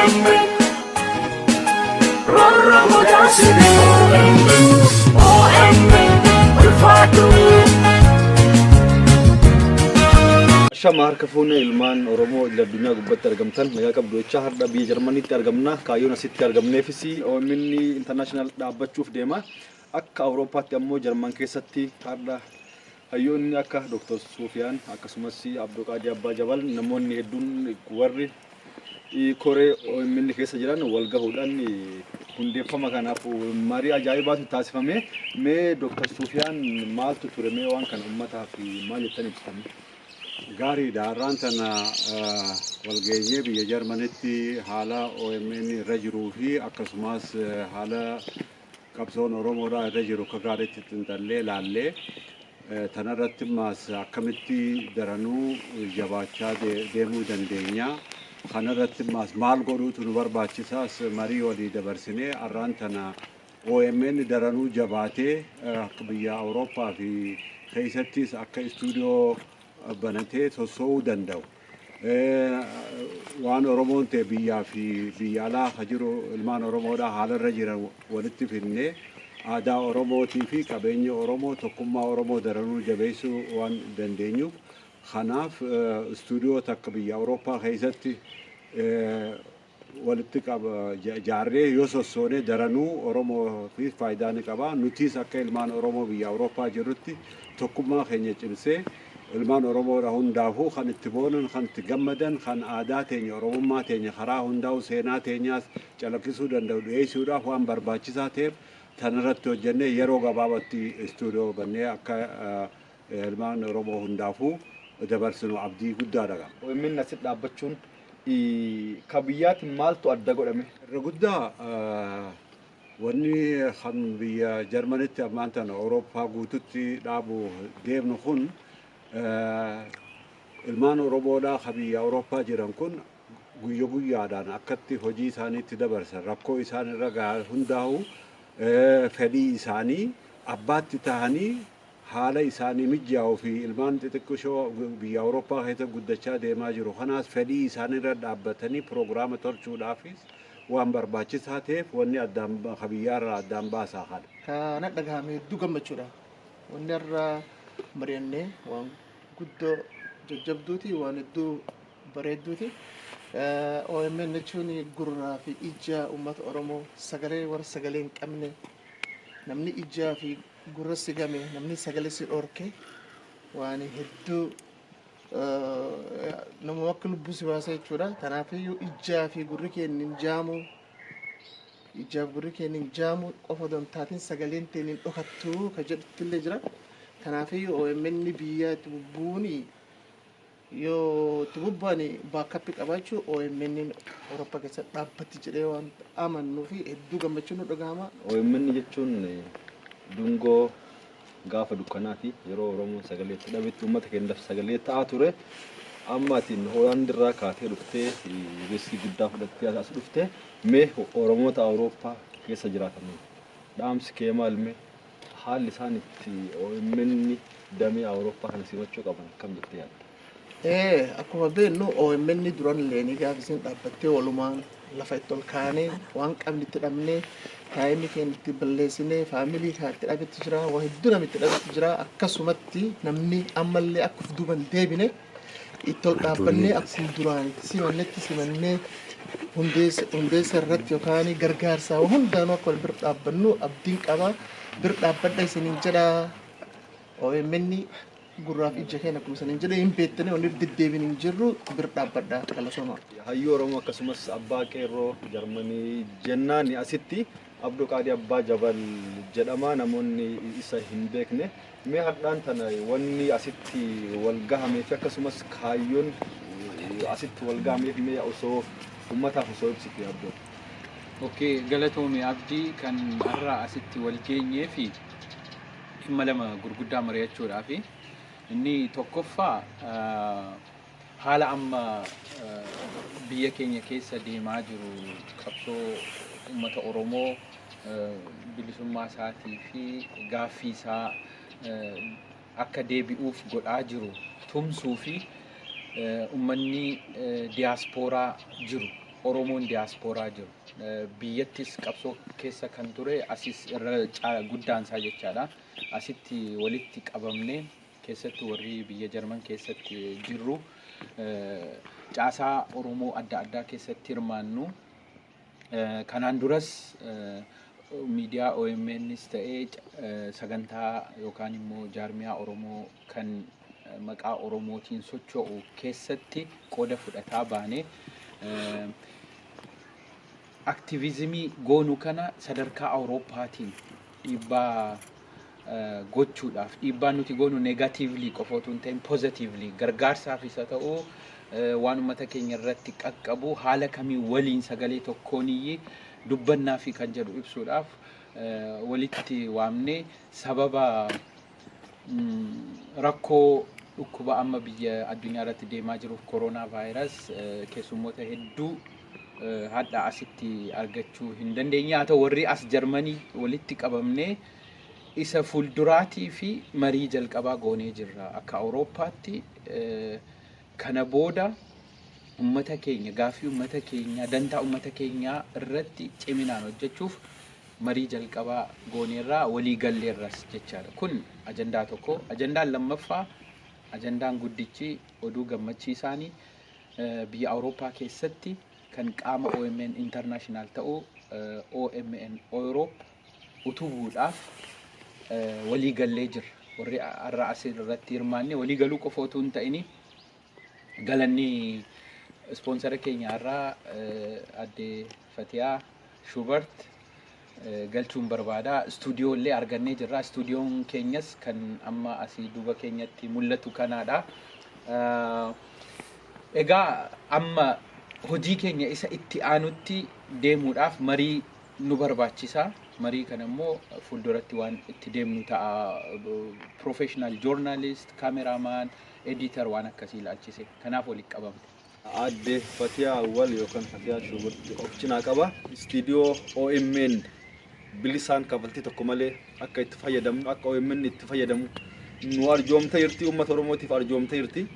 OMN. Roorroo godaasine OMN. OMN. Ulfaatu. Shama harka fuune ilmaan Oromoo idil addunyaa gubbatti argamtan, nagaa qabdu jechaa, har'a biyya Jarmaniitti argamna. Kaayyoon asitti argamneefis OMN International dhaabbachuuf deema. Akka Awurooppaatti ammoo Jarman keessatti har'a hayyoonni akka Dr. Suufiyaan, akkasumas Abdulqaadir Abbaa Jabal, namoonni hedduun warri koree OMN keessa jiran wal gahuudhaan hundeeffama kanaaf marii ajaa'ibaatu taasifame. Mee Dr. Suufiyaan, maaltu ture? Mee waan kana uummataaf maal jettan ibsitan? Gaariidha. Har'aan tana walgeenyee biyya Jarmanitti haala OMN irra jiruu fi akkasumas haala qabsoon Oromoodhaa irra jiru akka gaariitti xinxallee laallee, tanarratti ammaas akkamitti daranuu jabaachaa deemuu dandeenya. Kanarratti ammaas maal godhuutu nu barbaachisaas marii walii dabarsinee, har'aan tana OMN daranuu jabaatee akka biyya Awurooppaa fi keessattis akka istuudiyoo banatee sossoo'uu danda'u. Waan Oromoon ta'e biyyaa fi biyya alaa ka jiru ilmaan Oromoodhaa haalarra jiran walitti fidnee, aadaa Oromootii fi qabeenya Oromoo, tokkummaa Oromoo daranuu jabeessuu waan dandeenyuuf, kanaaf istuudiyoo takka biyya Awurooppaa keessatti walitti qaba jaarree yoo sossoonee daranuu Oromoo fi faayidaa ni qaba. Nutis akka ilmaan Oromoo biyya Awurooppaa jirrutti tokkummaa keenya cimsee, ilmaan Oromoodha hundaafuu kan itti boonan, kan itti gammadan, kan aadaa teenya, Oromummaa teenya karaa hundaa'u, seenaa teenyaas calaqqisuu danda'u dhiyeessuudhaaf waan barbaachisaa ta'eef, tanarratti hojjennee yeroo gabaabatti istuudiyoo bannee akka ilmaan Oromoo hundaafuu dabarsinu abdii guddaadha qaba. OMN asitti dhaabbachuun ka biyyaatti maaltu adda godhame? Irra guddaa wanni kan biyya Jarmanitti ammaan tana Awurooppaa guututti dhaabu deemnu kun, ilmaan Oromoodhaa ka biyya Awurooppaa jiran kun guyya guyyaadhaan akkatti hojii isaaniitti dabarsan, rakkoo isaan irra gahaa hundaa'u, fedhii isaanii abbaatti tahanii haala isaanii mijaa'uu fi ilmaan xixiqqishoo biyya Awurooppaa keessa guddachaa deemaa jiru kanaas fedhii isaanii irra dhaabbatanii piroogiraama tolchuudhaafis waan barbaachisaa ta'eef, wanni addaan ka biyyaarraa addaan baasaa kana. Kana dhagahame hedduu gammachuudha. Wanni irra mari'annee waan guddoo jajjabduuti, waan hedduu bareedduuti. OMN jechuun gurraa fi ija uummata Oromoo, sagalee warra sagalee hin qabne. Namni ijaa fi gurra si game, namni sagalee si dhorke, waan hedduu nama akka lubbuu si baasa jechuudha. Kanaafiyyuu ijaa fi gurri keenya hin jaamu. Ijaaf gurri keenya hin jaamu qofa odoo hin taatin, sagaleen teenya hin dhokattu ka jedhutti illee jira. Kanaafiyyuu OMN biyya itti bubbuuni yoo itti bubbu'ani backup qabaachuu OMN Awurooppaa keessatti dhaabbatti jedhee waan amannuu fi hedduu gammachuun nu dhagahama. OMN jechuun dungoo gaafa dukkanaati, yeroo Oromoon sagalee itti dhabetti uummata keenyaaf sagalee ta'aa ture. Amma atiin Hoolaand irraa kaatee dhuftee, risk guddaa fudhattee as dhuftee, mee Oromoota Awurooppaa keessa jiraatan dhaamsi kee maal? Mee haalli isaan itti OMN damee Awurooppaa kana simachuu qaban akkam jettee yaadda? Akkuma beeknu OMN duran leenii gaafa isin dhaabbattee walumaan lafa itti ol kaanee, waan qabni itti dhabnee, time keenya itti balleessinee, family kaa itti dhabetti jira, waa hedduu namni itti dhabetti jira. Akkasumatti namni ammallee akka of duuban deebine itti ol dhaabbannee, akkuma duraan itti simannetti simannee, hundeessa irratti yookaan gargaarsaa hundaanuu akka wal bira dhaabbannu abdiin qaba. Bir dhaabbadha isiniin jedha. OMN gurraaf ija keenya akkuma isiniin jedhe hin beektanii, wanni deddeebiin hin jirru, bir dhaabbadha, galatoomaa. Hayyuu Oromoo akkasumas abbaa qeerroo Jarmanii jennaan asitti Abduu Qaadii Abbaa Jabal jedhama, namoonni isa hin beekne. Mee har'aan tana wanni asitti wal gahamee fi akkasumas kaayyoon asitti wal gahameef mee osoo uummataaf osoo ibsite, Abdoo. Okay, galatoome Abdii. Kan har'a asitti wal geenyee fi dhimma lama gurguddaa mari'achuudhaafi. Inni tokkoffaa haala amma biyya keenya keessa deemaa jiru, qabsoo uummata Oromoo bilisummaa isaatii fi gaaffii isaa akka deebi'uuf godhaa jiru tumsuu fi uummanni diyaaspooraa jiru Oromoon diyaaspooraa jiru biyyattis qabsoo keessa kan ture, asis irra guddaansaa jechaadha. Asitti walitti qabamnee, keessattuu warri biyya Jarman keessatti jirru, caasaa Oromoo adda addaa keessatti hirmaannu. Kanaan duras miidiyaa OMNs ta'ee sagantaa yookaan immoo jaarmiyaa Oromoo kan maqaa Oromootiin socho'u keessatti qooda fudhataa baane, aktiviizimii goonuu kana sadarkaa Awurooppaatiin dhiibbaa gochuudhaaf, dhiibbaan nuti goonu negatively qofa otoo hin ta'in positively gargaarsaafis haa ta'u, waan uummata keenya irratti qaqqabu haala kamiin waliin sagalee tokkooniyyi dubbannaa fi kan jedhu ibsuudhaaf walitti waamnee, sababa rakkoo dhukkuba amma biyya addunyaa irratti deemaa jiruuf, koronaa vaayirus, keessummoota hedduu hadha asitti argachuu hin dandeenye. Haa ta'u, warri as Jarmanii walitti qabamnee isa fuulduraatii fi marii jalqabaa goonee jirra. Akka Awurooppaatti kana booda ummata keenya, gaaffii ummata keenyaa, dantaa ummata keenyaa irratti ciminaan hojjechuuf marii jalqabaa gooneerraa, walii galleerras jechaadha. Kun ajandaa tokko. Ajandaan lammaffaa, ajandaan guddichi, oduu gammachiisaanii, biyya Awurooppaa keessatti kan qaama OMN International ta'u OMN Europe utubuudhaaf walii gallee jirra. Warri har'a asirratti hirmaanne walii galuu qofa otoo hin ta'ini, galanni ispoonsara keenya har'aa adde Fatiyaa Shubart galchuun barbaada. Istuudiyoo illee argannee jirra. Istuudiyoon keenyas kan amma asii duuba keenyatti mul'atu kanaadha. Egaa amma hojii keenya isa itti aanutti deemuudhaaf marii nu barbaachisa. Marii kana immoo fuulduratti waan itti deemnu ta'a. Professional journalist, cameraman, editor waan akkasii ilaalchise. Kanaaf walitti qabamne. Aadde Fatiyaa Awwal yookaan Fatiyaa Shuburti of cinaa qaba. Istiidiyoo OMN bilisaan kaffaltii tokko malee akka itti fayyadamnu, akka OMN itti fayyadamu nu arjoomtee jirti, uummata Oromootiif arjoomtee jirti.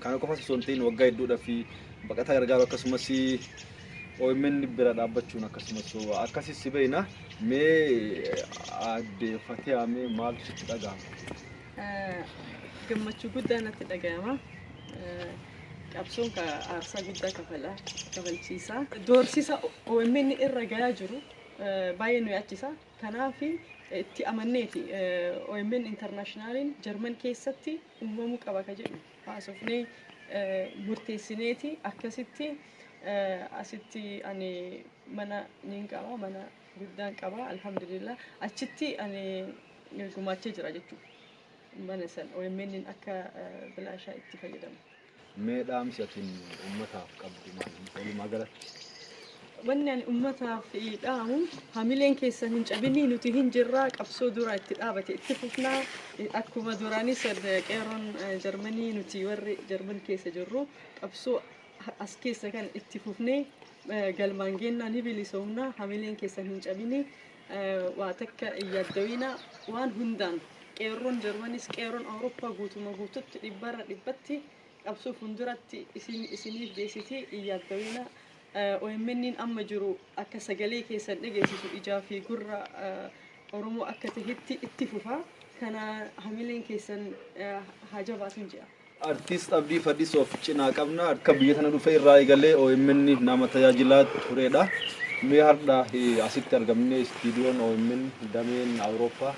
Kana qofa osoo hin ta'in, waggaa hedduudhaa fi baqataa gargaaru, akkasumas OMN bira dhaabbachuun akkasumas akkasis si beekna. Mee aadde Fatiyaa, mee maaltu sitti dhaga'ama? Gammachuu guddaa natti dhaga'ama. Qabsoon ka aarsaa guddaa kafala, kafalchiisa. Doorsisa OMN irra gahaa jiru baay'ee nu yaachisa. Kanaaf itti amanneeti OMN Internationaliin Jarman keessatti uumamuu qaba ka jedhu haasofnee murteessineeti. Akkasitti asitti ani mana niin qaba, mana guddaan qaba, alhamdulillah. Achitti ani gumaachee jira jechuudha. Mana san OMN akka bilaashaa itti fayyadamu. Mee dhaamsi atiin uummataaf qabdu maali walumaa galatti? Wanni ani uummataaf dhaamu, hamileen keessan hin cabinii, nuti hin jirraa, qabsoo dura itti dhaabate itti fufnaa. Akkuma duraanis qeerroon Jarmanii, nuti warri Jarman keessa jirru, qabsoo as keessa kan itti fufnee galmaan geennaa, ni bilisoomnaa. Hamileen keessan hin cabinii, waa takka hin yaaddawinaa. Waan hundaan qeerroon Jarmanis, qeerroon Awurooppaa guutuma guututti dhibbarra dhibbatti qabsoo fuulduratti isiniif geessitii, hin yaaddawinaa. OMN amma jiru akka sagalee keessan dhageessisu, ijaa fi gurra Oromoo akka tahetti itti fufa. Kana hamileen keessan haa jabaatun jedha. Artiist Abdii Fadis of cinaa qabna. Akka biyya tana dhufe irraa eegalee OMN nama tajaajilaa turedha. Mee har'a asitti argamnee istiidiyoon OMN dameen Awurooppaa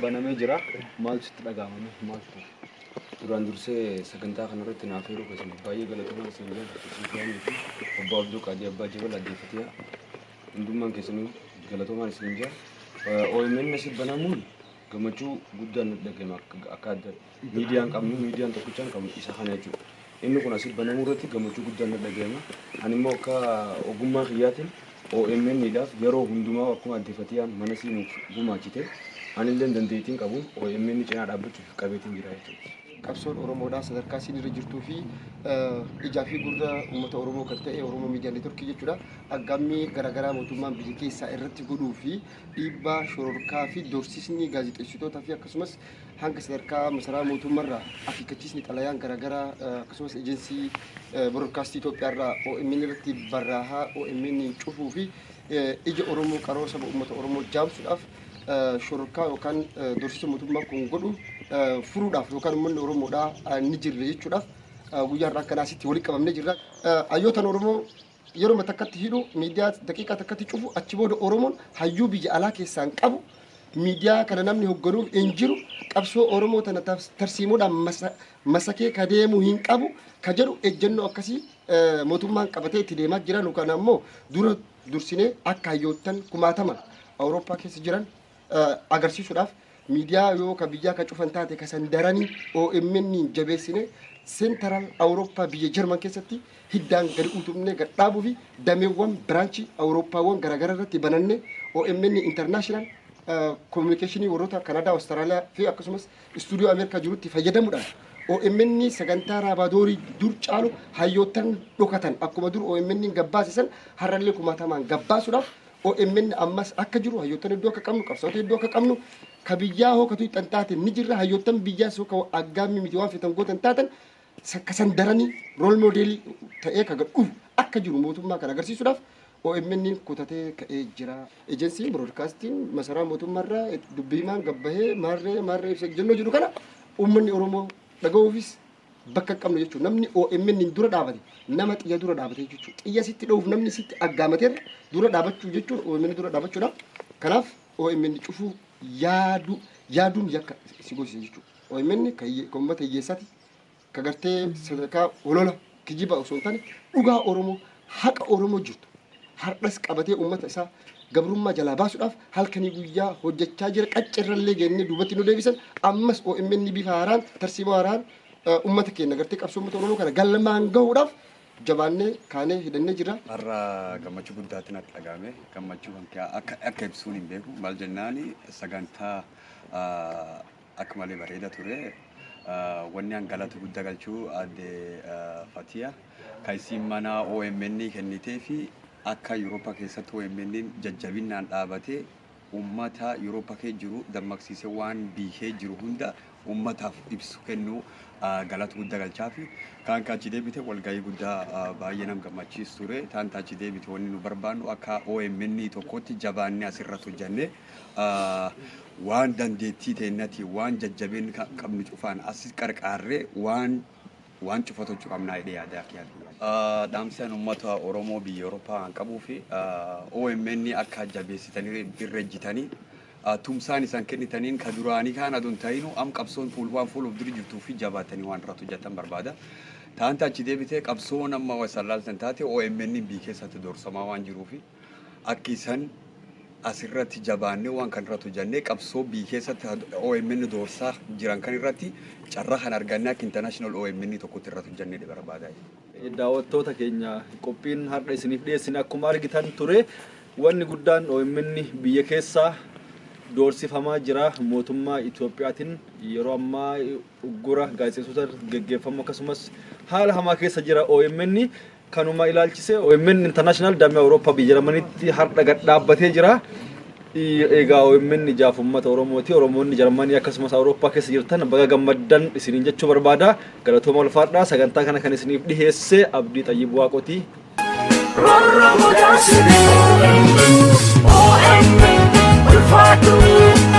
banamee jira. Maaltu sitti dhaga'amame? Maaltu? Duraan dursee sagantaa kanarratti naaf yeroo keessan baay'ee galatoomaa isin jedha. Suufiyaanii fi obbo Abduu Qaadii, Abbaa Jabal, Addee Fatiyaa, hundummaan keessanuu galatoomaan isin jedha. OMN asi banamuun gammachuu guddaan natti dhagahama. Akka adda miidiyaan qabnu, miidiyaan tokkichaan qabnu isa kana jechuudha. Inni kun asii banamuu irratti gammachuu guddaan natti dhagahama. Ani immoo akka ogummaa kiyyaatiin OMN dhaaf yeroo hundumaa, akkuma Addee Fatiyaan mana sii nuuf gumaachite, anillee dandeettiin qabuun OMN cinaa dhaabbachuuf qabeetiin jira jechuudha. Qabsoon Oromoodhaa sadarkaa isiin irra jirtuu fi ijaa fi gurra uummata Oromoo kan ta'e Oromoo Miidiyaa Neetworkii jechuudha. Aggaammii garaagaraa mootummaan biyya keessaa irratti godhuu fi dhiibbaa, shororkaa fi dorsisni gaazexeessitootaa fi akkasumas Hanga sadarkaa masaraa mootummaarraa akeekkachiisni xalayaan garaagaraa akkasumas ejensii broadcastii Itoophiyaarraa OMN irratti barraahaa OMN cufuu fi ija Oromoo qaroo saba uummata Oromoo jaamsuudhaaf shororkaa yookaan doorsisa mootummaa kun godhu furuudhaaf yookaan uummanni Oromoodhaa ni jirre jechuudhaaf guyyaa har'aa akkanaa asitti walitti qabamnee jirra. Hayyootaan Oromoo yeroo takkatti hidhu, miidiyaa daqiiqaa takkatti cufu, achi booda Oromoon hayyuu biyya alaa keessaan qabu, miidiyaa kana namni hoogganuuf hin jiru, qabsoo Oromoo tana tarsiimoodhaan masakee ka deemu hin qabu ka jedhu ejjennoo akkasii mootummaan qabatee itti deemaa jira. Nu kana ammoo dura dursinee akka hayyoottan kumaatama Awurooppaa keessa jiran agarsiisuudhaaf miidiyaa yoo ka biyyaa ka cufan taate ka san daranii OMN jabeessine Central Awurooppaa biyya Jarman keessatti hiddaan gadi utubnee gad dhaabuu fi dameewwan branchii Awurooppaawwan garaagaraa irratti banannee OMN International communicationii warroota Kanadaa, Awustiraaliyaa fi akkasumas istuudiyoo Ameerikaa jirutti fayyadamuudhaan OMN sagantaa raabaadorii dur caalu hayyoottan dhokatan akkuma dur OMN gabbaasisan har'allee kumaatamaan gabbaasuudhaaf OMN ammas akka jiru, hayyoottan iddoo akka qabnu, qabsaa'ota iddoo akka qabnu, ka biyyaa hoo ka tuqxan taate ni jirra, hayyoottan biyyaas hoo ka aggaammii miti waan fetan gootan taatan kasan daranii role modelii ta'ee ka gad dhufu akka jiru mootummaa kan agarsiisuudhaaf OMN kutatee ka'ee jira. Ejensiin broadcastiin masaraa mootummaarraa dubbii himaan gabbahee maarree maarree ibsa jennoo jedhu kana uummanni Oromoo dhaga'uufis bakka hin qabnu jechuudha. Namni OMN dura dhaabate nama xiyya dura dhaabate jechuudha. Xiyya sitti dha'uuf namni sitti aggaamateerra dura dhaabachuu jechuun OMN dura dhaabachuudha. Kanaaf OMN cufuu yaadu yaaduun yakka si goosisa jechuudha. OMN kan uummata hiyyeessaati. Ka gartee sadarkaa olola kijiba osoo hin taane dhugaa Oromoo, haqa Oromoo jirtu har'as qabatee uummata isaa gabrummaa jalaa baasuudhaaf halkanii guyyaa hojjechaa jira. Qaccirrallee geennee duubatti nu deebisan, ammas OMN bifa haaraan, tarsiimoo haaraan uummata keenya gartee qabsoo uummata Oromoo kana galmaan gahuudhaaf jabaannee kaanee hidhannee jira. Har'a gammachuu guddaatti natti dhagahame. Gammachuu kan akka ibsuun hin beeku. Maal jennaani, sagantaa akka malee bareeda ture. Wanni an galata guddaa galchuu aadde Fatiya kan isiin mana OMN kennitee fi akka Yuurooppaa keessatti OMN jajjabinnaan dhaabatee uummata Yuurooppaa keessa jiru dammaqsiisee waan biikee jiru hunda uummataaf ibsu kennu galata guddaa galchaa fi kaan kaachi deebite walgahii guddaa baay'ee nam gammachiisu ture. Taan taachi deebite wanni nu barbaannu akka OMN tokkotti jabaannee asirratti hojjannee waan dandeettii teennati waan jajjabeen qabnu cufaan asis qarqaarree waan cufa tolchuu qabnaa jedhee yaadaa yaadu. Dhaamsaan uummata Oromoo biyya Awurooppaa kan qabuu fi OMN akka jabeessitanii irra ejjitanii tumsaan isaan kennitaniin ka duraanii kaan aduun ta'inu am qabsoon fuul waan fuuluuf duri jirtuu fi jabaatanii waan irratti hojjetan barbaada. Taanta achi deebitee qabsoon amma wasallaaltan taate OMN biyya keessatti doorsamaa waan jiruufi akka isaan asirratti jabaannee waan kan irratti hojjannee qabsoo biyya keessatti OMN doorsaa jiran kan irratti carraa kan argannee akka international OMN tokkotti irratti hojjannee barbaada. Daawwattoota keenya, qophiin har'a isiniif dhiyeessine akkuma argitan ture. Wanni guddaan OMN biyya keessaa doorsifamaa jira mootummaa Itoophiyaatiin. Yeroo ammaa uggura gaazexeessota geggeeffamu akkasumas haala hamaa keessa jira OMN. Kanuma ilaalchise OMN International damee Awurooppaa biyya Jarmaniitti har'a gad dhaabbatee jira. Egaa OMN ijaaf uummata Oromooti. Oromoonni Jarmanii akkasumas Awurooppaa keessa jirtan baga gammaddan isiniin jechuu barbaada. Galatooma, ulfaadhaa. Sagantaa kana kan isiniif dhiheesse Abdii Xayyib Waaqooti. Rarra mudaasine OMN, OMN ulfaatu.